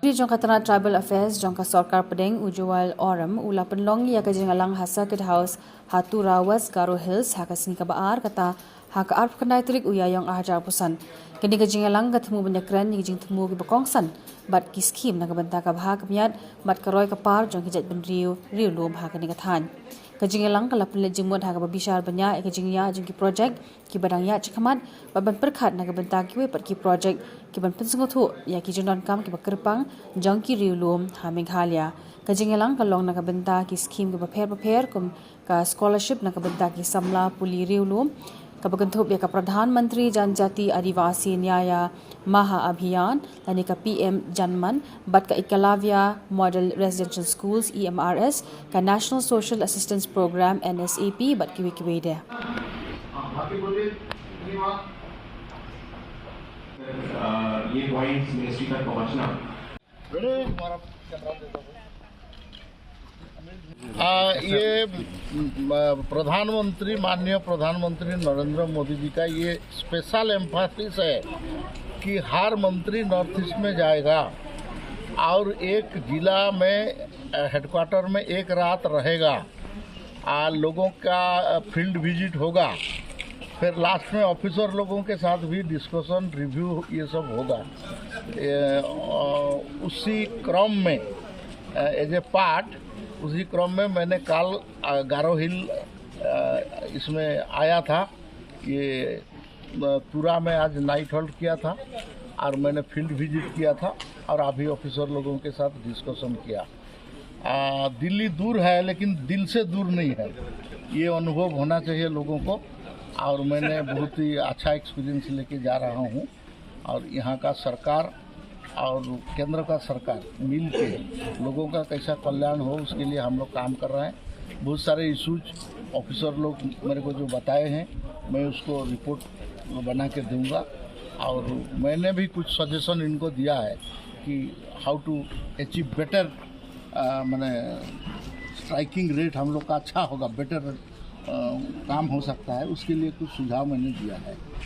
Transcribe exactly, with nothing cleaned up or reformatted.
Ri jong ka tnat Tribal Affairs jong ka sorkar pdeng u Jowal Oram u la pynlong ïa ka jingïalang ha Circuit House ha Tura West Garo Hills ha ka sngi kaba ar kata ha ka arphew khyndai tarik u Ïaïong arhajar arphew san. Kane ka jingïalang ka thmu ban ïakren ïa ki jingthmu kiba kongsan bad ki skhim na ka bynta ka bha ka miat bad ka roi ka par jong ki jaitbynriew riewlum ha kane ka thaiñ. Ka jingïalang ka la pynleit jingmut ha kaba bishar bniah ïa ka jingïaid jong ki projek kiba dang ïaid shakhmat bad ban pyrkhat na ka bynta kiwei pat ki projek kiban pynsngewthuh ïa ki jingdonkam kiba kyrpang jong ki riewlum ha Meghalaya. Ka jingïalang ka long na ka bynta ki skhim kiba pher bapher kum ka scholarship na ka bynta ki samla pule riewlum kaba kynthup ïa ka Pradhan Mantri Janjati Adivasi Nyaya Maha Abhiyan lane ka P M Janman bad ka Ekalavya Model Residential Schools E M R S, ka National Social Assistance Program N S A P bad kiwei kiwei de. ये पॉइंट्स मिनिस्ट्री तक पहुंचना। आ, ये म, प्रधानमंत्री, माननीय प्रधानमंत्री नरेंद्र मोदी जी का ये स्पेशल एम्फासिस है कि हर मंत्री नॉर्थ ईस्ट में जाएगा और एक जिला में, अ, हेडक्वार्टर में एक रात रहेगा। आ, लोगों का, अ, फील्ड विजिट होगा, फिर लास्ट में ऑफिसर लोगों के साथ भी डिस्कशन, रिव्यू, ये सब होगा। ये, अ, उसी क्रम में, अ, एज ए पार्ट, उसी क्रम में मैंने कल, अ, गारो हिल, अ, इसमें आया था। ये, अ, तुरा में आज नाइट हॉल्ट किया था और मैंने फील्ड विजिट किया था और अभी ऑफिसर लोगों के साथ डिस्कशन किया। आ, दिल्ली दूर है, लेकिन दिल से दूर नहीं है। ये अनुभव होना चाहिए लोगों को। और मैंने बहुत ही अच्छा एक्सपीरियंस लेके जा रहा हूँ। और यहाँ का सरकार और केंद्र का सरकार मिल के लोगों का कैसा कल्याण हो, उसके लिए हम लोग काम कर रहे हैं। बहुत सारे इशूज ऑफिसर लोग मेरे को जो बताए हैं, मैं उसको रिपोर्ट बना के दूंगा। और मैंने भी कुछ सजेशन इनको दिया है कि हाउ टू अचीव बेटर, मैंने स्ट्राइकिंग रेट हम लोग का अच्छा होगा, बेटर काम हो सकता है, उसके लिए कुछ सुझाव मैंने दिया है।